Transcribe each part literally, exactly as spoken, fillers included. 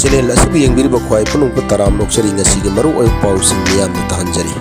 Channel ꯑꯁꯤꯕꯨ ꯌꯦꯡꯕꯤꯔꯤꯕ ꯈ꯭ꯋꯥꯏ ꯄꯨꯝꯅꯃꯛꯄꯨ ꯇꯔꯥꯝꯅ ꯑꯣꯛꯆꯔꯤ꯫ ꯉꯁꯤꯒꯤ ꯃꯔꯨꯑꯣꯏꯕ ꯄꯥꯎꯁꯤꯡ ꯃꯤꯌꯥꯝꯗ ꯇꯥꯍꯟꯖꯔꯤ꯫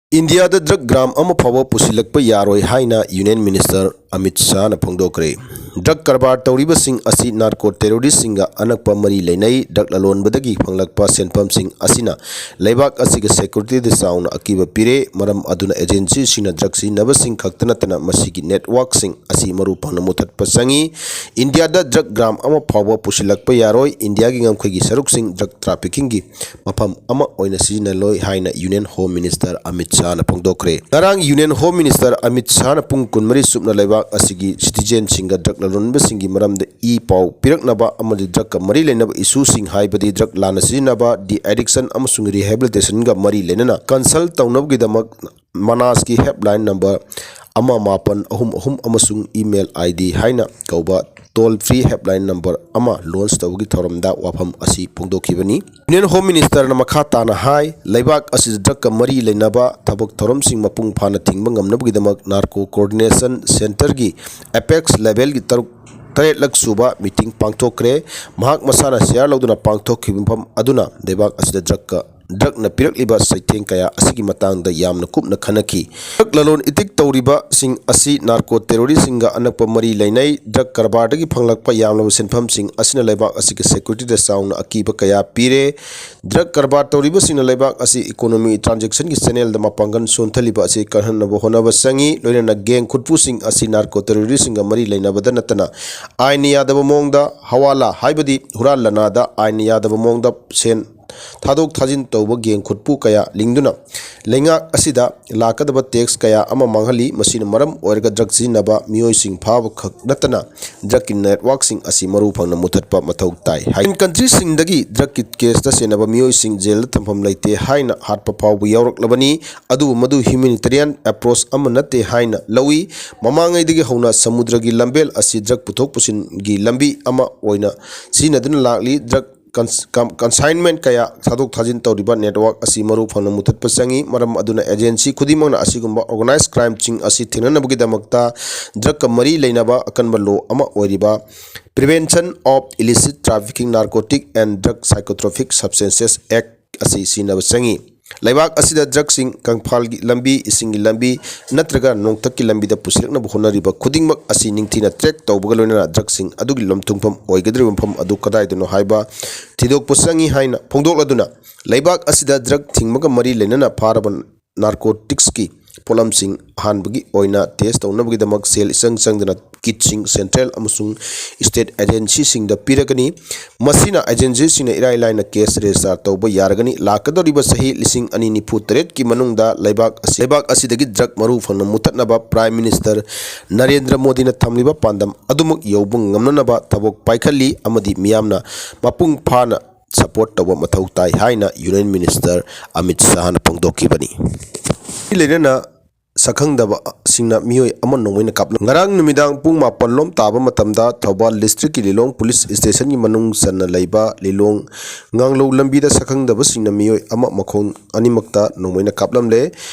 ꯏꯟꯗꯤꯌꯥꯗ ꯗ꯭ꯔꯒ ꯒ꯭ꯔꯥꯝ ꯑꯃ ꯐꯥꯎꯕ ꯄꯨꯁꯤꯜꯂꯛꯄ ꯌꯥꯔꯣꯏ ꯍꯥꯏꯅ ꯌꯨꯅꯤꯌꯟ ꯃꯤꯅꯤꯁꯇꯔ ꯑꯃꯤꯠ ꯁꯥꯍꯅ ꯐꯣꯡꯗꯣꯛꯈ꯭ꯔꯦ꯫ ꯗ꯭ꯔꯒ ꯀꯔꯕꯥꯔ ꯇꯧꯔꯤꯕꯁꯤꯡ ꯑꯁꯤ ꯅꯥꯔꯀꯣ ꯇꯦꯔꯣꯔꯤꯁꯁꯤꯡꯒ ꯑꯅꯛꯄ ꯃꯔꯤ ꯂꯩꯅꯩ꯫ ꯗ꯭ꯔꯒ ꯂꯂꯣꯟꯕꯗꯒꯤ ꯐꯪꯂꯛꯄ ꯁꯦꯟꯐꯝꯁꯤꯡ ꯑꯁꯤꯅ ꯂꯩꯕꯥꯛ ꯑꯁꯤꯒꯤ ꯁꯦꯀ꯭ꯌꯨꯔꯤꯇꯤꯗ ꯆꯥꯎꯅ ꯑꯀꯤꯕ ꯄꯤꯔꯦ꯫ ꯃꯔꯝ ꯑꯗꯨꯅ ꯑꯦꯖꯦꯟꯁꯤꯁꯤꯡꯅ ꯗ꯭ꯔꯒ ꯁꯤꯖꯤꯟꯅꯕꯁꯤꯡ ꯈꯛꯇ ꯅꯠꯇꯅ ꯃꯁꯤꯒꯤ ꯅꯦꯠꯋꯥꯔꯛꯁꯤꯡ ꯑꯁꯤ ꯃꯔꯨ ꯐꯪꯅ ꯃꯨꯊꯠꯄ ꯆꯪꯏ꯫ ꯏꯟꯗꯤꯌꯥꯗ ꯗ꯭ꯔꯒ ꯒ꯭ꯔꯥꯝ ꯑꯃ ꯐꯥꯎꯕ ꯄꯨꯁꯤꯜꯂꯛꯄ ꯌꯥꯔꯣꯏ꯫ ꯏꯟꯗꯤꯌꯥꯒꯤ ꯉꯝꯈꯩꯒꯤ ꯁꯔꯨꯛꯁꯤꯡ ꯗ꯭ꯔꯒ ꯇ꯭ꯔꯥꯐꯤꯀꯤꯡꯒꯤ ꯃꯐꯝ ꯑꯃ ꯑꯣꯏꯅ ꯁꯤꯖꯤꯟꯅꯂꯣꯏ ꯍꯥꯏꯅ ꯌꯨꯅꯤꯌꯟ ꯍꯣꯝ ꯃꯤꯅꯤꯁꯇꯔ ꯑꯃꯤꯠ ꯁꯥꯍꯅ ꯐꯣꯡꯗꯣꯛꯈ꯭ꯔꯦ꯫ ꯉꯔꯥꯡ ꯌꯨꯅꯤꯌꯟ ꯍꯣꯝ ꯃꯤꯅꯤꯁꯇꯔ ꯑꯃꯤꯠ ꯁꯥꯍꯅ ꯄꯨꯡ ꯀꯨꯟꯃꯔꯤ ꯆꯨꯞꯅ ꯂꯩꯕꯥꯛ ꯑꯁꯤꯒꯤ ꯁꯤꯇꯤꯖꯦꯟꯁꯤꯡꯒ ꯗ꯭ꯔꯒ ꯂꯂꯣꯟꯕꯁꯤꯡꯒꯤ ꯃꯔꯝꯗ ꯏ ꯄꯥꯎ ꯄꯤꯔꯛꯅꯕ ꯑꯃꯗꯤ ꯗ꯭ꯔꯒꯀ ꯃꯔꯤ ꯂꯩꯅꯕ ꯏꯁꯨꯁꯤꯡ, ꯍꯥꯏꯕꯗꯤ ꯗ꯭ꯔꯒ ꯂꯥꯟꯅ ꯁꯤꯖꯤꯟꯅꯕ, ꯗꯤ ꯑꯦꯗꯤꯛꯁꯟ ꯑꯃꯁꯨꯡ ꯔꯤꯍꯦꯕꯤꯂꯤꯇꯦꯁꯟꯒ ꯃꯔꯤ ꯂꯩꯅꯅ ꯀꯟꯁꯜ ꯇꯧꯅꯕꯒꯤꯗꯃꯛ ꯃꯅꯥꯁꯀꯤ ꯍꯦꯜꯞꯂꯥꯏꯟ ꯅꯝꯕꯔ ꯑꯃ ꯃꯥꯄꯟ ꯑꯍꯨꯝ ꯑꯍꯨꯝ ꯑꯃꯁꯨꯡ ꯏꯃꯦꯜ ꯑꯥꯏ ꯗꯤ ꯍꯥꯏꯅ ꯀꯧꯕ ꯇꯣꯜ ꯐ꯭ꯔꯤ ꯍꯦꯜꯞꯂꯥꯏꯟ ꯅꯝꯕꯔ ꯑꯃ ꯂꯣꯟꯆ ꯇꯧꯕꯒꯤ ꯊꯧꯔꯝꯗ ꯋꯥꯐꯝ ꯑꯁꯤ ꯐꯣꯡꯗꯣꯛꯈꯤꯕꯅꯤ꯫ ꯌꯨꯅꯤꯌꯟ ꯍꯣꯝ ꯃꯤꯅꯤꯁꯇꯔꯅ ꯃꯈꯥ ꯇꯥꯅ ꯍꯥꯏ, ꯂꯩꯕꯥꯛ ꯑꯁꯤꯗ ꯗ꯭ꯔꯒꯀ ꯃꯔꯤ ꯂꯩꯅꯕ ꯊꯕꯛ ꯊꯧꯔꯝꯁꯤꯡ ꯃꯄꯨꯡ ꯐꯥꯅ ꯊꯤꯡꯕ ꯉꯝꯅꯕꯒꯤꯗꯃꯛ ꯅꯥꯔꯀꯣ ꯀꯣꯑꯣꯔꯗꯤꯅꯦꯁꯟ ꯁꯦꯟꯇꯔꯒꯤ ꯑꯦꯄꯦꯛꯁ ꯂꯦꯚꯦꯜꯒꯤ ꯇꯔꯨꯛ ꯇꯔꯦꯠꯂꯛ ꯁꯨꯕ ꯃꯤꯇꯤꯡ ꯄꯥꯡꯊꯣꯛꯈ꯭ꯔꯦ꯫ ꯃꯍꯥꯛ ꯃꯁꯥꯅ ꯆꯤꯌꯥꯔ ꯂꯧꯗꯨꯅ ꯄꯥꯡꯊꯣꯛꯈꯤꯕ ꯃꯐꯝ ꯑꯗꯨꯅ ꯂꯩꯕꯥꯛ ꯑꯁꯤꯗ ꯗ꯭ꯔꯒꯀ ꯗ꯭ꯔꯒꯅ ꯄꯤꯔꯛꯂꯤꯕ ꯆꯩꯊꯦꯡ ꯀꯌꯥ ꯑꯁꯤꯒꯤ ꯃꯇꯥꯡꯗ ꯌꯥꯝꯅ ꯀꯨꯞꯅ ꯈꯟꯅꯈꯤ꯫ ꯗ꯭ꯔꯒ ꯂꯂꯣꯟ ꯏꯇꯤꯛ ꯇꯧꯔꯤꯕꯁꯤꯡ ꯑꯁꯤ ꯅꯥꯔꯀꯣ ꯇꯦꯔꯣꯔꯤꯁꯁꯤꯡꯒ ꯑꯅꯛꯄ ꯃꯔꯤ ꯂꯩꯅꯩ꯫ ꯗ꯭ꯔꯒ ꯀꯔꯕꯥꯔꯗꯒꯤ ꯐꯪꯂꯛꯄ ꯌꯥꯝꯂꯕ ꯁꯦꯟꯐꯝꯁꯤꯡ ꯑꯁꯤꯅ ꯂꯩꯕꯥꯛ ꯑꯁꯤꯒꯤ ꯁꯦꯀ꯭ꯌꯨꯔꯤꯇꯤꯗ ꯆꯥꯎꯅ ꯑꯀꯤꯕ ꯀꯌꯥ ꯄꯤꯔꯦ꯫ ꯗ꯭ꯔꯒ ꯀꯔꯕꯥꯔ ꯇꯧꯔꯤꯕꯁꯤꯡꯅ ꯂꯩꯕꯥꯛ ꯑꯁꯤ ꯏꯀꯣꯅꯣꯃꯤ ꯇ꯭ꯔꯥꯟꯖꯦꯛꯁꯟꯒꯤ ꯆꯦꯅꯦꯜꯗ ꯃꯄꯥꯡꯒꯜ ꯁꯣꯟꯊꯜꯂꯤꯕ ꯑꯁꯤ ꯀꯟꯍꯟꯅꯕ ꯍꯣꯠꯅꯕ ꯆꯪꯏ꯫ ꯂꯣꯏꯅꯅ ꯒꯦꯡ ꯈꯨꯠꯄꯨꯁꯤꯡ ꯑꯁꯤ ꯅꯥꯔꯀꯣ ꯇꯦꯔꯣꯔꯤꯁꯁꯤꯡꯒ ꯃꯔꯤ ꯂꯩꯅꯕꯗ ꯅꯠꯇꯅ ꯑꯥꯏꯟꯅ ꯌꯥꯗꯕ ꯃꯑꯣꯡꯗ ꯍꯋꯥꯂꯥ, ꯍꯥꯏꯕꯗꯤ ꯍꯨꯔꯥꯟ ꯂꯅꯥꯗ ꯑꯥꯏꯟꯅ ꯌꯥꯗꯕ ꯃꯑꯣꯡꯗ ꯁꯦꯟ ꯊꯥꯗꯣꯛ ꯊꯥꯖꯤꯟ ꯇꯧꯕ ꯒꯦꯡ ꯈꯨꯠꯄꯨ ꯀꯌꯥ ꯂꯤꯡꯗꯨꯅ ꯂꯩꯉꯥꯛ ꯑꯁꯤꯗ ꯂꯥꯛꯀꯗꯕ ꯇꯦꯛꯁ ꯀꯌꯥ ꯑꯃ ꯃꯥꯡꯍꯜꯂꯤ꯫ ꯃꯁꯤꯅ ꯃꯔꯝ ꯑꯣꯏꯔꯒ ꯗ꯭ꯔꯒ ꯁꯤꯖꯤꯟꯅꯕ ꯃꯤꯑꯣꯏꯁꯤꯡ ꯐꯥꯕ ꯈꯛ ꯅꯠꯇꯅ ꯗ꯭ꯔꯒꯀꯤ ꯅꯦꯠꯋꯥꯔꯛꯁꯤꯡ ꯑꯁꯤ ꯃꯔꯨ ꯐꯪꯅ ꯃꯨꯊꯠꯄ ꯃꯊꯧ ꯇꯥꯏ ꯍꯥꯏ꯫ ꯀꯟꯇ꯭ꯔꯤꯁꯤꯡꯗꯒꯤ ꯗ꯭ꯔꯒꯀꯤ ꯀꯦꯁꯇ ꯆꯦꯟꯅꯕ ꯃꯤꯑꯣꯏꯁꯤꯡ ꯖꯦꯜꯗ ꯊꯝꯐꯝ ꯂꯩꯇꯦ ꯍꯥꯏꯅ ꯍꯥꯠꯄ ꯐꯥꯎꯕ ꯌꯥꯎꯔꯛꯂꯕꯅꯤ꯫ ꯑꯗꯨꯕꯨ ꯃꯗꯨ ꯍ꯭ꯌꯨꯃꯦꯅꯤꯇꯦꯔꯤꯌꯟ ꯑꯦꯄ꯭ꯔꯣꯆ ꯑꯃ ꯅꯠꯇꯦ ꯍꯥꯏꯅ ꯂꯧꯏ꯫ ꯃꯃꯥꯡꯉꯩꯗꯒꯤ ꯍꯧꯅ ꯁꯃꯨꯗ꯭ꯔꯒꯤ ꯂꯝꯕꯦꯜ ꯑꯁꯤ ꯗ꯭ꯔꯒ ꯄꯨꯊꯣꯛ ꯄꯨꯁꯤꯟꯒꯤ ꯂꯝꯕꯤ ꯑꯃ ꯑꯣꯏꯅ ꯁꯤꯖꯤꯟꯅꯗꯨꯅ ꯂꯥꯛꯂꯤ꯫ ꯗ꯭ꯔꯒ consignment ꯀꯌꯥ ꯊꯥꯗꯣꯛ ꯊꯥꯖꯤꯟ ꯇꯧꯔꯤꯕ network ꯑꯁꯤ ꯃꯔꯨ ꯐꯪꯅ ꯃꯨꯊꯠꯄ ꯆꯪꯏ꯫ ꯃꯔꯝ ꯑꯗꯨꯅ agency ꯈꯨꯗꯤꯡꯃꯛꯅ ꯑꯁꯤꯒꯨꯝꯕ organized crimeꯁꯤꯡ ꯑꯁꯤ ꯊꯤꯡꯅꯅꯕꯒꯤꯗꯃꯛꯇ drugꯀ ꯃꯔꯤ ꯂꯩꯅꯕ ꯑꯀꯟꯕ law ꯑꯃ ꯑꯣꯏꯔꯤꯕ Prevention of Illicit Trafficking Narcotic and Drug Psychotropic Substances Act ꯑꯁꯤ ꯁꯤꯖꯤꯟꯅꯕ ꯆꯪꯏ꯫ ꯂꯩꯕꯥꯛ ꯑꯁꯤꯗ drugꯁꯤꯡ ꯀꯪꯐꯥꯜꯒꯤ ꯂꯝꯕꯤ, ꯏꯁꯤꯡꯒꯤ ꯂꯝꯕꯤ ꯅꯠꯇ꯭ꯔꯒ ꯅꯣꯡꯊꯛꯀꯤ ꯂꯝꯕꯤꯗ ꯄꯨꯁꯤꯜꯂꯛꯅꯕ ꯍꯣꯠꯅꯔꯤꯕ ꯈꯨꯗꯤꯡꯃꯛ ꯑꯁꯤ ꯅꯤꯡꯊꯤꯅ track ꯇꯧꯕꯒ ꯂꯣꯏꯅꯅ drugꯁꯤꯡ ꯑꯗꯨꯒꯤ ꯂꯨꯝꯊꯨꯡꯐꯝ ꯑꯣꯏꯒꯗꯧꯔꯤꯕ ꯃꯐꯝ ꯑꯗꯨ ꯀꯗꯥꯏꯗꯅꯣ ꯍꯥꯏꯕ ꯊꯤꯗꯣꯛꯄ ꯆꯪꯏ ꯍꯥꯏꯅ ꯐꯣꯡꯗꯣꯛꯂꯗꯨꯅ, ꯂꯩꯕꯥꯛ ꯑꯁꯤꯗ drug ꯊꯤꯡꯕꯒ ꯃꯔꯤ ꯂꯩꯅꯅ ꯐꯥꯔꯕ narcoticsꯀꯤ ꯄꯣꯠꯂꯝꯁꯤꯡ ꯑꯍꯥꯟꯕꯒꯤ ꯑꯣꯏꯅ test ꯇꯧꯅꯕꯒꯤꯗꯃꯛ ꯁꯦꯜ ꯏꯆꯪ ꯆꯪꯗꯅ kitꯁꯤꯡ central ꯑꯃꯁꯨꯡ state agencyꯁꯤꯡꯗ ꯄꯤꯔꯒꯅꯤ꯫ ꯃꯁꯤꯅ agencyꯁꯤꯡꯅ ꯏꯔꯥꯏ ꯂꯥꯏꯅ case register ꯇꯧꯕ ꯌꯥꯔꯒꯅꯤ꯫ ꯂꯥꯛꯀꯗꯧꯔꯤꯕ ꯆꯍꯤ ꯂꯤꯁꯤꯡ ꯑꯅꯤ ꯅꯤꯐꯨ ꯇꯔꯦꯠꯀꯤ ꯃꯅꯨꯡꯗ ꯂꯩꯕꯥꯛ ꯑꯁꯤ, ꯂꯩꯕꯥꯛ ꯑꯁꯤꯗꯒꯤ drug ꯃꯔꯨ ꯐꯪꯅ ꯃꯨꯊꯠꯅꯕ Prime Minister ꯅꯔꯦꯟꯗ꯭ꯔ ꯃꯣꯗꯤꯅ ꯊꯝꯂꯤꯕ ꯄꯥꯟꯗꯝ ꯑꯗꯨꯃꯛ ꯌꯧꯕ ꯉꯝꯅꯅꯕ ꯊꯕꯛ ꯄꯥꯏꯈꯠꯂꯤ ꯑꯃꯗꯤ ꯃꯤꯌꯥꯝꯅ ꯃꯄꯨꯡ ꯐꯥꯅ support ꯇꯧꯕ ꯃꯊꯧ ꯇꯥꯏ ꯍꯥꯏꯅ Union Minister ꯑꯃꯤꯠ ꯁꯥꯍꯅ ꯐꯣꯡꯗꯣꯛꯈꯤꯕꯅꯤ꯫ ꯁꯤ ꯂꯩꯅꯅ ꯁꯛꯈꯪꯗꯕꯁꯤꯡꯅ ꯃꯤꯑꯣꯏ ꯑꯃ ꯅꯣꯡꯃꯩꯅ ꯀꯥꯞꯂꯝ-, ꯉꯔꯥꯡ ꯅꯨꯃꯤꯗꯥꯡ ꯄꯨꯡ ꯃꯥꯄꯜ ꯂꯣꯝ ꯇꯥꯕ ꯃꯇꯝꯗ ꯊꯧꯕꯥꯜ districtꯀꯤ ꯂꯤꯂꯣꯡ police stationꯒꯤ ꯃꯅꯨꯡ ꯆꯟꯅ ꯂꯩꯕ ꯂꯤꯂꯣꯡ ꯉꯥꯡꯂꯧ ꯂꯝꯕꯤꯗ ꯁꯛꯈꯪꯗꯕꯁꯤꯡꯅ ꯃꯤꯑꯣꯏ ꯑꯃ ꯃꯈꯣꯡ ꯑꯅꯤꯃꯛꯇ ꯅꯣꯡꯃꯩꯅ ꯀꯥꯞꯂꯝꯂꯦ꯫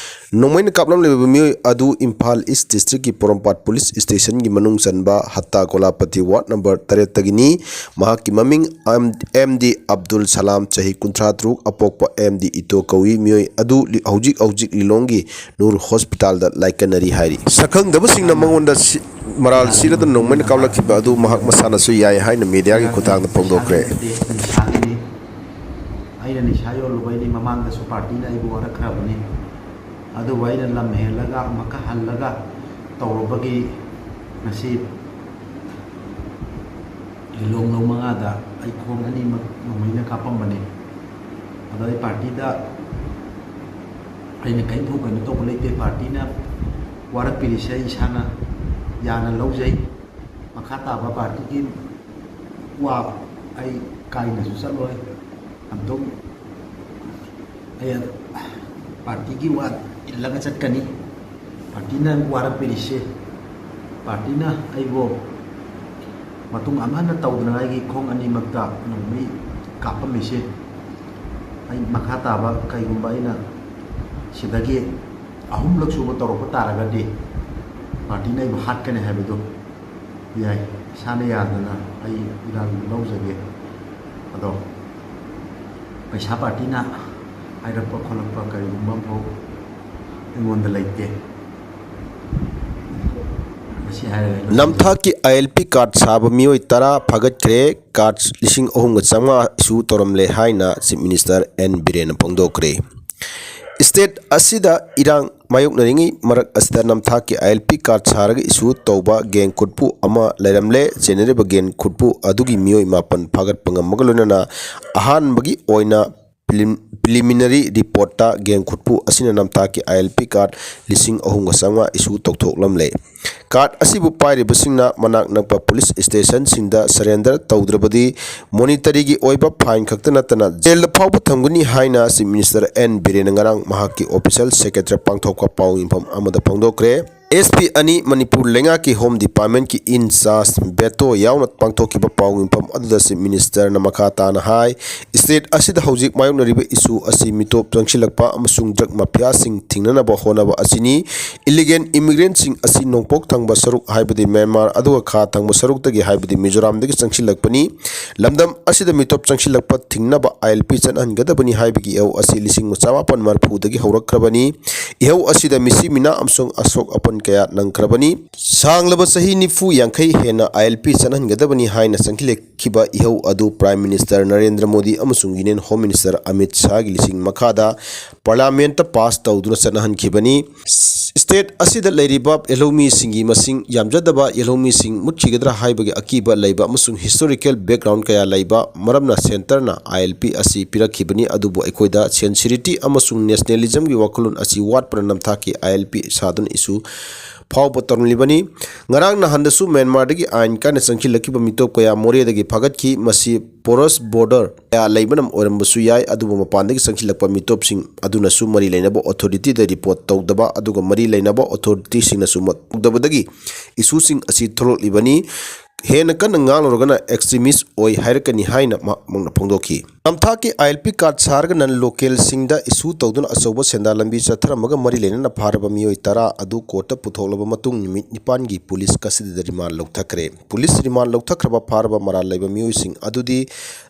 ꯅꯣꯡꯃꯩꯅ ꯀꯥꯞꯂꯝꯂꯤꯕ ꯃꯤꯑꯣꯏ ꯑꯗꯨ ꯏꯝꯐꯥꯜ East districtꯀꯤ ꯄꯣꯔꯣꯝꯄꯥꯠ police stationꯒꯤ ꯃꯅꯨꯡ ꯆꯟꯕ ꯍꯠꯇꯥ ꯒꯣꯂꯥꯄꯇꯤ ward number ꯇꯔꯦꯠꯇꯒꯤꯅꯤ꯫ ꯃꯍꯥꯛꯀꯤ ꯃꯃꯤꯡ ꯑꯦꯝ-, ꯑꯦꯝ ꯗꯤ ꯑꯕꯗꯨꯜ ꯁꯂꯥꯝ, ꯆꯍꯤ ꯀꯨꯟꯊ꯭ꯔꯥ ꯇꯔꯨꯛ, ꯑꯄꯣꯛꯄ ꯑꯦꯝ ꯗꯤ ꯏꯇꯣ ꯀꯧꯏ꯫ ꯃꯤꯑꯣꯏ ꯑꯗꯨ ꯂꯤ-, ꯍꯧꯖꯤꯛ ꯍꯧꯖꯤꯛ ꯂꯤꯂꯣꯡꯒꯤ ꯅꯨꯔ hospitalꯗ ꯂꯥꯏꯀꯠꯅꯔꯤ ꯍꯥꯏꯔꯤ꯫ ꯁꯛꯈꯪꯗꯕꯁꯤꯡꯅ ꯃꯉꯣꯟꯗ ꯁꯤ-, ꯃꯔꯥꯜ ꯁꯤꯔꯗꯨꯅ ꯅꯣꯡꯃꯩꯅ ꯀꯥꯞꯂꯛꯈꯤꯕ ꯑꯗꯨ ꯃꯍꯥꯛ ꯃꯁꯥꯅꯁꯨ ꯌꯥꯏ ꯍꯥꯏꯅ mediaꯒꯤ ꯈꯨꯠꯊꯥꯡꯗ ꯐꯣꯡꯗꯣꯛꯈ꯭ꯔꯦ꯫ ꯅꯤꯁꯥꯒꯤꯅꯤ꯫ ꯑꯩꯅ ꯅꯤꯁꯥ ꯌꯣꯜꯂꯨꯕꯩꯅꯤ, ꯃꯃꯥꯡꯗꯁꯨ partyꯅ ꯑꯩꯕꯨ ꯋꯥꯔꯛꯈ꯭ꯔꯕꯅꯤ꯫ ꯑꯗꯨꯕꯨ ꯑꯩꯅ ꯂꯝ ꯍꯦꯜꯂꯒ ꯑꯃꯨꯛꯀ ꯍꯜꯂꯒ ꯇꯧꯔꯨꯕꯒꯤ ꯉꯁꯤ ꯂꯤꯂꯣꯡ ꯂꯧ ꯃꯉꯥꯗ ꯑꯩ ꯈꯣꯡ ꯑꯅꯤꯃꯛ ꯅꯣꯡꯃꯩꯅ ꯀꯥꯞꯄꯝꯕꯅꯤ꯫ ꯑꯗꯣ ꯑꯩ partyꯗ ꯑꯩꯅ ꯀꯔꯤꯝꯐꯥꯎ ꯀꯩꯅꯣ ꯇꯧꯕ ꯂꯩꯇꯦ꯫ Partyꯅ ꯋꯥꯔꯛꯄꯤꯔꯤꯁꯦ ꯑꯩ ꯏꯁꯥꯅ ꯌꯥꯅ ꯂꯧꯖꯩ꯫ ꯃꯈꯥ ꯇꯥꯕ partyꯒꯤ ꯋꯥ ꯑꯩ ꯀꯥꯏꯅꯁꯨ ꯆꯠꯂꯣꯏ꯫ ꯑꯗꯨꯝ ꯑꯩ partyꯒꯤ ꯋꯥ ꯏꯜꯂꯒ ꯆꯠꯀꯅꯤ꯫ Partyꯅ ꯋꯥꯔꯛꯄꯤꯔꯤꯁꯦ, partyꯅ ꯑꯩꯕꯨ ꯃꯇꯨꯡ ꯑꯃ ꯍꯟꯅ ꯇꯧꯗꯅꯉꯥꯏꯒꯤ ꯈꯣꯡ ꯑꯅꯤꯃꯛꯇ ꯅꯣꯡꯃꯩ ꯀꯥꯞꯄꯝꯃꯤꯁꯦ꯫ ꯑꯩ ꯃꯈꯥ ꯇꯥꯕ ꯀꯩꯒꯨꯝꯕ ꯑꯩꯅ ꯁꯤꯗꯒꯤ ꯑꯍꯨꯝꯂꯛ ꯁꯨꯕ ꯇꯧꯔꯛꯄ ꯇꯥꯔꯒꯗꯤ ꯄꯥꯔꯇꯤꯅ ꯑꯩꯕꯨ ꯍꯥꯠꯀꯅꯤ ꯍꯥꯏꯕꯗꯨ ꯌꯥꯏ, ꯏꯁꯥꯅ ꯌꯥꯗꯅ ꯑꯩ ꯏꯔꯥꯡ ꯂꯧꯖꯒꯦ꯫ ꯑꯗꯣ ꯄꯩꯁꯥ ꯄꯥꯔꯇꯤꯅ ꯍꯥꯏꯔꯛꯄ ꯈꯣꯠꯂꯛꯄ ꯀꯔꯤꯒꯨꯝꯕ ꯑꯃꯐꯥꯎ ꯑꯩꯉꯣꯟꯗ ꯂꯩꯇꯦ꯫ ꯃꯁꯤ ꯍꯥꯏꯔꯒ ꯑꯩ ꯂꯣꯏꯁꯤꯟꯖꯔꯒꯦ꯫ ꯅꯝꯊꯥꯛꯀꯤ ꯑꯥꯏ ꯑꯦꯜ ꯄꯤ ꯀꯥꯔꯗ ꯁꯥꯕ ꯃꯤꯑꯣꯏ ꯇꯔꯥ ꯐꯥꯒꯠꯈ꯭ꯔꯦ꯫ ꯀꯥꯔꯗ ꯂꯤꯁꯤꯡ ꯑꯍꯨꯝꯒ ꯆꯥꯝꯃꯉꯥ ꯏꯁꯨ ꯇꯧꯔꯝꯂꯦ ꯍꯥꯏꯅ ꯆꯤꯐ ꯃꯤꯅꯤꯁꯇꯔ ꯑꯦꯟ ꯕꯤꯔꯦꯟꯅ ꯐꯣꯡꯗꯣꯛꯈ꯭ꯔꯦ꯫ ꯁ꯭ꯇꯦꯠ ꯑꯁꯤꯗ ꯏꯔꯥꯡ ꯃꯥꯌꯣꯛꯅꯔꯤꯉꯩ ꯃꯔꯛ ꯑꯁꯤꯗ ꯅꯝꯊꯥꯛꯀꯤ ꯑꯥꯏ ꯑꯦꯜ ꯄꯤ ꯀꯥꯔꯗ ꯁꯥꯔꯒ ꯏꯁꯨ ꯇꯧꯕ ꯒꯦꯡ ꯈꯨꯠꯄꯨ ꯑꯃ ꯂꯩꯔꯝꯂꯦ꯫ ꯆꯦꯟꯅꯔꯤꯕ ꯒꯦꯡ ꯈꯨꯠꯄꯨ ꯑꯗꯨꯒꯤ ꯃꯤꯑꯣꯏ ꯃꯥꯄꯟ ꯐꯥꯒꯠꯄ ꯉꯝꯕꯒ ꯂꯣꯏꯅꯅ ꯑꯍꯥꯟꯕꯒꯤ ꯑꯣꯏꯅ ꯄ꯭ꯔꯤꯂꯤꯝ-, ꯄ꯭ꯔꯤꯂꯤꯃꯤꯅꯔꯤ ꯔꯤꯄꯣꯔꯠꯇ ꯒꯦꯡ ꯈꯨꯠꯄꯨ ꯑꯁꯤꯅ ꯅꯝꯊꯥꯛꯀꯤ ꯑꯥꯏ ꯑꯦꯜ ꯄꯤ ꯀꯥꯔꯗ ꯂꯤꯁꯤꯡ ꯑꯍꯨꯝꯒ ꯆꯥꯝꯃꯉꯥ ꯏꯁꯨ ꯇꯧꯊꯣꯛꯂꯝꯂꯦ꯫ ꯀꯥꯔꯗ ꯑꯁꯤꯕꯨ ꯄꯥꯏꯔꯤꯕꯁꯤꯡꯅ ꯃꯅꯥꯛ ꯅꯛꯄ ꯄꯨꯂꯤꯁ ꯁ꯭ꯇꯦꯁꯟꯁꯤꯡꯗ ꯁꯔꯦꯟꯗꯔ ꯇꯧꯗ꯭ꯔꯕꯗꯤ ꯃꯣꯅꯤꯇꯔꯤꯒꯤ ꯑꯣꯏꯕ ꯐꯥꯏꯟ ꯈꯛꯇ ꯅꯠꯇꯅ ꯖꯦꯜꯗ ꯐꯥꯎꯕ ꯊꯝꯒꯅꯤ ꯍꯥꯏꯅ ꯆꯤꯐ ꯃꯤꯅꯤꯁꯇꯔ ꯑꯦꯟ ꯕꯤꯔꯦꯟꯅ ꯉꯔꯥꯡ ꯃꯍꯥꯛꯀꯤ ꯑꯣꯐꯤꯁꯤꯌꯦꯜ ꯁꯦꯀ꯭ꯔꯦꯇꯔꯤ ꯄꯥꯡꯊꯣꯛꯄ ꯄꯥꯎ ꯃꯤꯐꯝ ꯑꯃꯗ ꯐꯣꯡꯗꯣꯛꯈ꯭ꯔꯦ꯫ ꯑꯦꯁ ꯄꯤ ꯑꯅꯤ ꯃꯅꯤꯄꯨꯔ ꯂꯩꯉꯥꯛꯀꯤ ꯍꯣꯝ ꯗꯤꯄꯥꯔꯠꯃꯦꯟꯠꯀꯤ ꯏꯟ ꯆꯥꯔꯖ ꯕꯦꯇꯣ ꯌꯥꯎꯅ ꯄꯥꯡꯊꯣꯛꯈꯤꯕ ꯄꯥꯎ ꯃꯤꯐꯝ ꯑꯗꯨꯗ ꯆꯤꯐ ꯃꯤꯅꯤꯁꯇꯔꯅ ꯃꯈꯥ ꯇꯥꯅ ꯍꯥꯏ, ꯁ꯭ꯇꯦꯠ ꯑꯁꯤꯗ ꯍꯧꯖꯤꯛ ꯃꯥꯌꯣꯛꯅꯔꯤꯕ ꯏꯁꯨ ꯑꯁꯤ ꯃꯤꯇꯣꯞ ꯆꯪꯁꯤꯜꯂꯛꯄ ꯑꯃꯁꯨꯡ ꯗ꯭ꯔꯒ ꯃꯥꯐꯤꯌꯥꯁꯤꯡ ꯊꯤꯡꯅꯅꯕ ꯍꯣꯠꯅꯕ ꯑꯁꯤꯅꯤ꯫ ꯏꯂꯤꯒꯦꯜ ꯏꯃꯤꯒ꯭ꯔꯦꯟꯠꯁꯤꯡ ꯑꯁꯤ ꯅꯣꯡꯄꯣꯛ ꯊꯪꯕ ꯁꯔꯨꯛ, ꯍꯥꯏꯕꯗꯤ ꯃ꯭ꯌꯥꯟꯃꯥꯔ, ꯑꯗꯨꯒ ꯈꯥ ꯊꯪꯕ ꯁꯔꯨꯛꯇꯒꯤ, ꯍꯥꯏꯕꯗꯤ ꯃꯤꯖꯣꯔꯥꯝꯗꯒꯤ ꯆꯪꯁꯤꯜꯂꯛꯄꯅꯤ꯫ ꯂꯝꯗꯝ ꯑꯁꯤꯗ ꯃꯤꯇꯣꯞ ꯆꯪꯁꯤꯜꯂꯛꯄ ꯊꯤꯡꯅꯕ ꯑꯥꯏ ꯑꯦꯜ ꯄꯤ ꯆꯠꯅꯍꯟꯒꯗꯕꯅꯤ ꯍꯥꯏꯕꯒꯤ ꯏꯍꯧ ꯑꯁꯤ ꯂꯤꯁꯤꯡ ꯆꯥꯃꯥꯄꯟ ꯃꯔꯤꯐꯨꯗꯒꯤ ꯍꯧꯔꯛꯈ꯭ꯔꯕꯅꯤ꯫ ꯏꯍꯧ ꯑꯁꯤꯗ ꯃꯤꯁꯤ ꯃꯤꯅꯥ ꯑꯃꯁꯨꯡ ꯑꯁꯣꯛ ꯑꯄꯟ ꯀꯌꯥ ꯅꯪꯈ꯭ꯔꯕꯅꯤ꯫ ꯁꯥꯡꯂꯕ ꯆꯍꯤ ꯅꯤꯐꯨ ꯌꯥꯡꯈꯩ ꯍꯦꯟꯅ ꯑꯥꯏ ꯑꯦꯜ ꯄꯤ ꯆꯠꯅꯍꯟꯒꯗꯕꯅꯤ ꯍꯥꯏꯅ ꯆꯪꯁꯤꯜꯂꯛꯈꯤꯕ ꯏꯍꯧ ꯑꯗꯨ ꯄ꯭ꯔꯥꯏꯝ ꯃꯤꯅꯤꯁꯇꯔ ꯅꯔꯦꯟꯗ꯭ꯔ ꯃꯣꯗꯤ ꯑꯃꯁꯨꯡ ꯌꯨꯅꯤꯌꯟ ꯍꯣꯝ ꯃꯤꯅꯤꯁꯇꯔ ꯑꯃꯤꯠ ꯁꯥꯍꯒꯤ ꯂꯤꯁꯤꯡ ꯃꯈꯥꯗ ꯄꯥꯔꯂꯤꯌꯥꯃꯦꯟꯠꯇ ꯄꯥꯁ ꯇꯧꯗꯨꯅ ꯆꯠꯅꯍꯟꯈꯤꯕꯅꯤ꯫ ꯁ꯭ꯇꯦꯠ ꯑꯁꯤꯗ ꯂꯩꯔꯤꯕ ꯌꯦꯜꯍꯧꯃꯤꯁꯤꯡꯒꯤ ꯃꯁꯤꯡ ꯌꯥꯝꯖꯗꯕ ꯌꯦꯜꯍꯧꯃꯤꯁꯤꯡ ꯃꯨꯠꯈꯤꯒꯗ꯭ꯔꯥ ꯍꯥꯏꯕꯒꯤ ꯑꯀꯤꯕ ꯂꯩꯕ ꯑꯃꯁꯨꯡ ꯍꯤꯁꯇꯣꯔꯤꯀꯦꯜ ꯕꯦꯛꯒ꯭ꯔꯥꯎꯟ ꯀꯌꯥ ꯂꯩꯕ ꯃꯔꯝꯅ ꯁꯦꯟꯇꯔꯅ ꯑꯥꯏ ꯑꯦꯜ ꯄꯤ ꯑꯁꯤ ꯄꯤꯔꯛꯈꯤꯕꯅꯤ, ꯑꯗꯨꯕꯨ ꯑꯩꯈꯣꯏꯗ ꯁꯦꯟꯁꯤꯔꯤꯇꯤ ꯑꯃꯁꯨꯡ ꯅꯦꯁꯅꯦꯂꯤꯖꯝꯒꯤ ꯋꯥꯈꯜꯂꯣꯟ ꯑꯁꯤ ꯋꯥꯠꯄꯅ ꯅꯝꯊꯥꯛꯀꯤ ꯑꯥꯏ ꯑꯦꯜ ꯄꯤ ꯁꯥꯗꯨꯅ ꯏꯁꯨ ꯐꯥꯎꯕ ꯇꯧꯔꯝꯂꯤꯕꯅꯤ꯫ ꯉꯔꯥꯡ ꯅꯍꯥꯟꯗꯁꯨ ꯃ꯭ꯌꯥꯟꯃꯥꯔꯗꯒꯤ ꯑꯥꯏꯟ ꯀꯥꯏꯅ ꯆꯪꯁꯤꯜꯂꯛꯈꯤꯕ ꯃꯤꯇꯣꯞ ꯀꯌꯥ ꯃꯣꯔꯦꯗꯒꯤ ꯐꯥꯒꯠꯈꯤ꯫ ꯃꯁꯤ ꯄꯣꯔꯁ ꯕꯣꯔꯗꯔ ꯀꯌꯥ ꯂꯩꯕꯅ ꯑꯣꯏꯔꯝꯕꯁꯨ ꯌꯥꯏ, ꯑꯗꯨꯕꯨ ꯃꯄꯥꯟꯗꯒꯤ ꯆꯪꯁꯤꯜꯂꯛꯄ ꯃꯤꯇꯣꯞꯁꯤꯡ ꯑꯗꯨꯅꯁꯨ ꯃꯔꯤ ꯂꯩꯅꯕ ꯑꯣꯊꯣꯔꯤꯇꯤꯗ ꯔꯤꯄꯣꯔꯠ ꯇꯧꯗꯕ, ꯑꯗꯨꯒ ꯃꯔꯤ ꯂꯩꯅꯕ ꯑꯣꯊꯣꯔꯤꯇꯤꯁꯤꯡꯅꯁꯨ ꯃ-, ꯇꯧꯗꯕꯗꯒꯤ ꯏꯁꯨꯁꯤꯡ ꯑꯁꯤ ꯊꯣꯛꯂꯛꯂꯤꯕꯅꯤ꯫ ꯍꯦꯟꯅ ꯀꯟꯅ ꯉꯥꯡꯂꯨꯔꯒꯅ extremist ꯑꯣꯏ ꯍꯥꯏꯔꯛꯀꯅꯤ ꯍꯥꯏꯅ ꯃꯍꯥꯛꯅ ꯐꯣꯡꯗꯣꯛꯈꯤ꯫ ꯅꯝꯊꯥꯛꯀꯤ ILP card ꯁꯥꯔꯒ non local ꯁꯤꯡꯗ issue ꯇꯧꯗꯨꯅ ꯑꯆꯧꯕ ꯁꯦꯟꯗꯥꯟ ꯂꯝꯕꯤ ꯆꯠꯊꯔꯝꯕꯒ ꯃꯔꯤ ꯂꯩꯅꯅ ꯐꯥꯔꯕ ꯃꯤꯑꯣꯏ ꯇꯔꯥ ꯑꯗꯨ court ꯇ ꯄꯨꯊꯣꯛꯂꯕ ꯃꯇꯨꯡ ꯅꯨꯃꯤꯠ ꯅꯤꯄꯥꯟꯒꯤ police custody ꯗ remand ꯂꯧꯊꯈ꯭ꯔꯦ꯫ Police remand ꯂꯧꯊꯈ꯭ꯔꯕ ꯐꯥꯔꯕ ꯃꯔꯥꯜ ꯂꯩꯕ ꯃꯤꯑꯣꯏꯁꯤꯡ ꯑꯗꯨꯗꯤ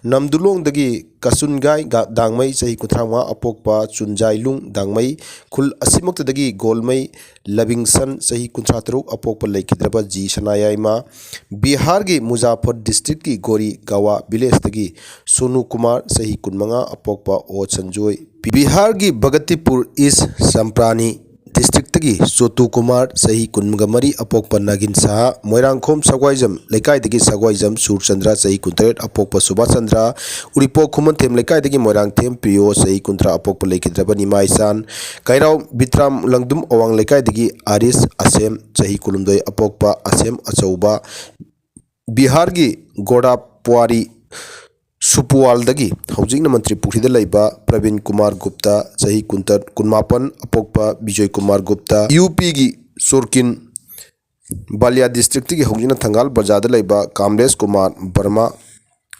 ꯅꯝꯗꯨꯂꯣꯡꯗꯒꯤ ꯀꯁꯨꯟꯒꯥꯏ ꯒ-, ꯗꯥꯡꯃꯩ, ꯆꯍꯤ ꯀꯨꯟꯊ꯭ꯔꯥ ꯃꯉꯥ, ꯑꯄꯣꯛꯄ ꯆꯨꯟꯖꯥꯏꯂꯨꯡ ꯗꯥꯡꯃꯩ, ꯈꯨꯜ ꯑꯁꯤꯃꯛꯇꯗꯒꯤ ꯒꯣꯜꯃꯩ ꯂꯕꯤꯡꯁꯟ, ꯆꯍꯤ ꯀꯨꯟꯊ꯭ꯔꯥ ꯇꯔꯨꯛ, ꯑꯄꯣꯛꯄ ꯂꯩꯈꯤꯗ꯭ꯔꯕ ꯖꯤ ꯁꯅꯥꯌꯥꯏꯃ, ꯕꯤꯍꯥꯔꯒꯤ ꯃꯨꯖꯥꯐꯔ district ꯀꯤ ꯒꯣꯔꯤ ꯒꯋꯥ village ꯇꯒꯤ ꯁꯣꯅꯨ ꯀꯨꯃꯥꯔ, ꯆꯍꯤ ꯀꯨꯟꯃꯉꯥ, ꯑꯄꯣꯛꯄ ꯑꯣ ꯁꯟꯖꯣꯏ, ꯕꯤꯍꯥꯔꯒꯤ ꯕꯒꯇꯤꯄꯨꯔ East ꯆꯝꯄ꯭ꯔꯥꯅꯤ district ꯇꯒꯤ ꯆꯣꯇꯨ ꯀꯨꯃꯥꯔ, ꯆꯍꯤ ꯀꯨꯟꯒ ꯃꯔꯤ, ꯑꯄꯣꯛꯄ ꯅꯥꯒꯤꯟ ꯁꯍꯥ, ꯃꯣꯏꯔꯥꯡꯈꯣꯝ ꯁꯒ꯭ꯋꯥꯏꯖꯝ ꯂꯩꯀꯥꯏꯗꯒꯤ ꯁꯒ꯭ꯋꯥꯏꯖꯝ ꯁꯨꯔꯆꯟꯗ꯭ꯔ, ꯆꯍꯤ ꯀꯨꯟꯇꯔꯦꯠ, ꯑꯄꯣꯛꯄ ꯁꯨꯕꯥꯁ ꯆꯟꯗ꯭ꯔ, ꯎꯔꯤꯄꯣꯛ ꯈꯨꯃꯟꯊꯦꯝ ꯂꯩꯀꯥꯏꯗꯒꯤ ꯃꯣꯏꯔꯥꯡꯊꯦꯝ ꯄ꯭ꯔꯤꯌꯣ, ꯆꯍꯤ ꯀꯨꯟꯊ꯭ꯔꯥ, ꯑꯄꯣꯛꯄ ꯂꯩꯈꯤꯗ꯭ꯔꯕ ꯅꯤꯃꯥꯏꯆꯥꯟ, ꯀꯩꯔꯥꯎ ꯕꯤꯇ꯭ꯔꯥꯝ ꯂꯪꯗꯨꯝ ꯑꯋꯥꯡ ꯂꯩꯀꯥꯏꯗꯒꯤ ꯑꯥꯔꯤꯁ ꯑꯁꯦꯝ, ꯆꯍꯤ ꯀꯨꯟꯍꯨꯝꯗꯣꯏ, ꯑꯄꯣꯛꯄ ꯑꯁꯦꯝ ꯑꯆꯧꯕ, ꯕꯤꯍꯥꯔꯒꯤ ꯒꯣꯔꯥꯄꯨꯋꯥꯔꯤ ꯁꯨꯄꯨꯋꯥꯜꯗꯒꯤ ꯍꯧꯖꯤꯛꯅ ꯃꯟꯇ꯭ꯔꯤ ꯄꯨꯈ꯭ꯔꯤꯗ ꯂꯩꯕ ꯄ꯭ꯔꯕꯤꯟ ꯀꯨꯃꯥꯔ ꯒꯨꯞꯇ, ꯆꯍꯤ ꯀꯨꯟꯇꯔꯨꯛ, ꯀꯨꯟꯃꯥꯄꯟ, ꯑꯄꯣꯛꯄ ꯕꯤꯖꯣꯏ ꯀꯨꯃꯥꯔ ꯒꯨꯞꯇ, ꯌꯨ ꯄꯤꯒꯤ ꯆꯣꯔꯀꯤꯟ ꯕꯥꯂꯤꯌꯥ district ꯇꯒꯤ ꯍꯧꯖꯤꯛꯅ ꯊꯪꯒꯥꯜ ꯕꯖꯥꯔꯗ ꯂꯩꯕ ꯀꯥꯝꯂꯦꯁ ꯀꯨꯃꯥꯔ ꯕꯔꯃꯥ,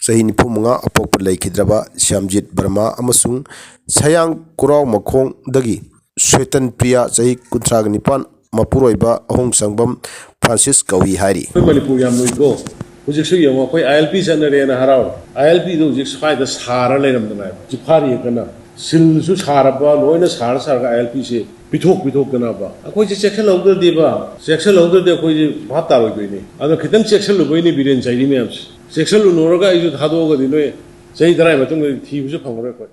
ꯆꯍꯤ ꯅꯤꯐꯨ ꯃꯉꯥ, ꯑꯄꯣꯛꯄ ꯂꯩꯈꯤꯗ꯭ꯔꯕ ꯁ꯭ꯌꯥꯝꯖꯤꯠ ꯕꯔꯃꯥ ꯑꯃꯁꯨꯡ ꯁꯌꯥꯡ ꯀꯨꯔꯥꯎ ꯃꯈꯣꯡꯗꯒꯤ ꯁ꯭ꯋꯦꯇꯟ ꯄ꯭ꯔꯤꯌꯥ, ꯆꯍꯤ ꯀꯨꯟꯊ꯭ꯔꯥꯒ ꯅꯤꯄꯥꯟ, ꯃꯄꯨꯔꯣꯏꯕ ꯑꯍꯣꯡꯁꯪꯕꯝ ꯐ꯭ꯔꯥꯟꯁꯤꯁ ꯀꯧꯏ ꯍꯥꯏꯔꯤ꯫ ꯑꯩꯈꯣꯏ ꯃꯅꯤꯄꯨꯔ ꯌꯥꯝ ꯂꯨꯏꯀꯣ꯫ ꯍꯧꯖꯤꯛꯁꯨ ꯌꯦꯡꯉꯣ, ꯑꯩꯈꯣꯏ ILP ꯆꯠꯅꯔꯦꯅ ꯍꯔꯥꯎꯔꯦ꯫ ILP ꯗꯣ ꯍꯧꯖꯤꯛ ꯁ꯭ꯋꯥꯏꯗ ꯁꯥꯔ ꯂꯩꯔꯝꯗꯅ ꯍꯥꯏꯕ꯫ ꯁꯤ ꯐꯥꯔꯤ ꯀꯟꯅ꯫ ꯁꯤꯜꯁꯨ ꯁꯥꯔꯕ, ꯂꯣꯏꯅ ꯁꯥꯔ ꯁꯥꯔꯒ ILP ꯁꯦ ꯄꯤꯊꯣꯛ ꯄꯤꯊꯣꯛꯇꯅꯕ꯫ ꯑꯩꯈꯣꯏꯁꯦ ꯆꯦꯛꯁꯤꯜꯍꯧꯗ꯭ꯔꯗꯤꯕ, ꯆꯦꯛꯁꯤꯜꯍꯧꯗ꯭ꯔꯗꯤ ꯑꯩꯈꯣꯏꯁꯦ ꯚꯥꯞ ꯇꯥꯔꯣꯏꯗꯣꯏꯅꯤ꯫ ꯑꯗꯣ ꯈꯤꯇꯪ ꯆꯦꯛꯁꯤꯜꯂꯨꯕꯩꯅꯤ ꯕꯤꯔꯦꯟ ꯆꯩꯔꯤ ꯃꯌꯥꯝꯁꯦ꯫ ꯆꯦꯛꯁꯤꯜꯂꯨꯅꯨꯔꯒ ꯑꯩꯁꯨ ꯊꯥꯗꯣꯛꯑꯒꯗꯤ ꯅꯣꯏ ꯆꯍꯤ ꯇꯔꯥꯒꯤ ꯃꯇꯨꯡꯗ ꯊꯤꯕꯁꯨ ꯐꯪꯉꯔꯣꯏ ꯑꯩꯈꯣꯏ꯫